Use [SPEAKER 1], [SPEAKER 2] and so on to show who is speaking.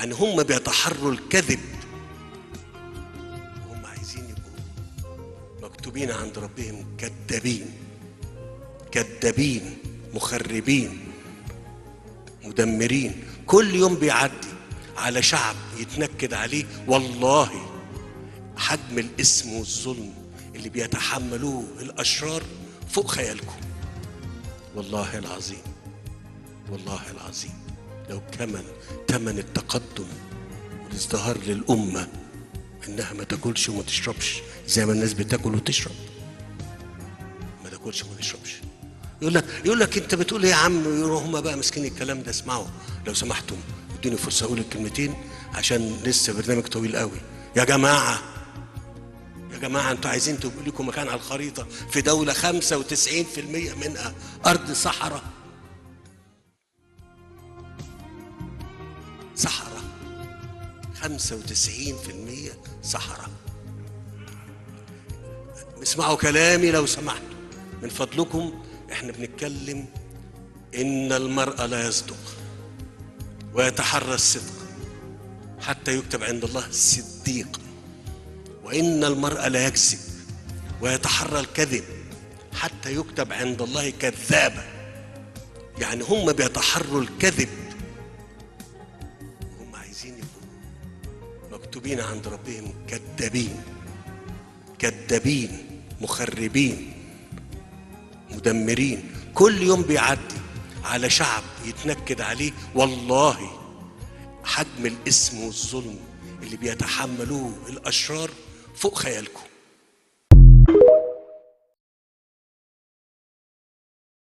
[SPEAKER 1] يعني هم بيتحروا الكذب وهم عايزين يبقوا مكتوبين عند ربهم كذابين، كذابين، مخربين، مدمرين. كل يوم بيعدي على شعب يتنكد عليه، والله حجم الاسم والظلم اللي بيتحملوه الأشرار فوق خيالكم. والله العظيم، والله العظيم لو كمن تمن التقدم والازدهار للأمة إنها ما تاكلش وما تشربش زي ما الناس بتاكل وتشرب، ما تاكلش وما تشربش. يقول لك أنت بتقول إيه يا عم؟ هما بقى ماسكين الكلام ده. اسمعوا لو سمحتم، ادوني فرصة أقول الكلمتين عشان لسه برنامج طويل قوي. يا جماعة، يا جماعة، أنتوا عايزين تبقوا لكم مكان على الخريطة في دولة 95% منها أرض صحراء، صحراء، 95% صحراء. اسمعوا كلامي لو سمحتوا من فضلكم. احنا بنتكلم إن المرء لا يصدق ويتحرى الصدق حتى يكتب عند الله صديق، وإن المرء لا يكذب ويتحرى الكذب حتى يكتب عند الله كذابا. يعني هم بيتحروا الكذب وهم عايزين يبقوا مكتوبين عند ربهم كذابين، كذابين، مخربين، مدمرين. كل يوم بيعدي على شعب يتنكد عليه، والله حجم الاسم والظلم اللي بيتحملوه الأشرار فوق خيالكم.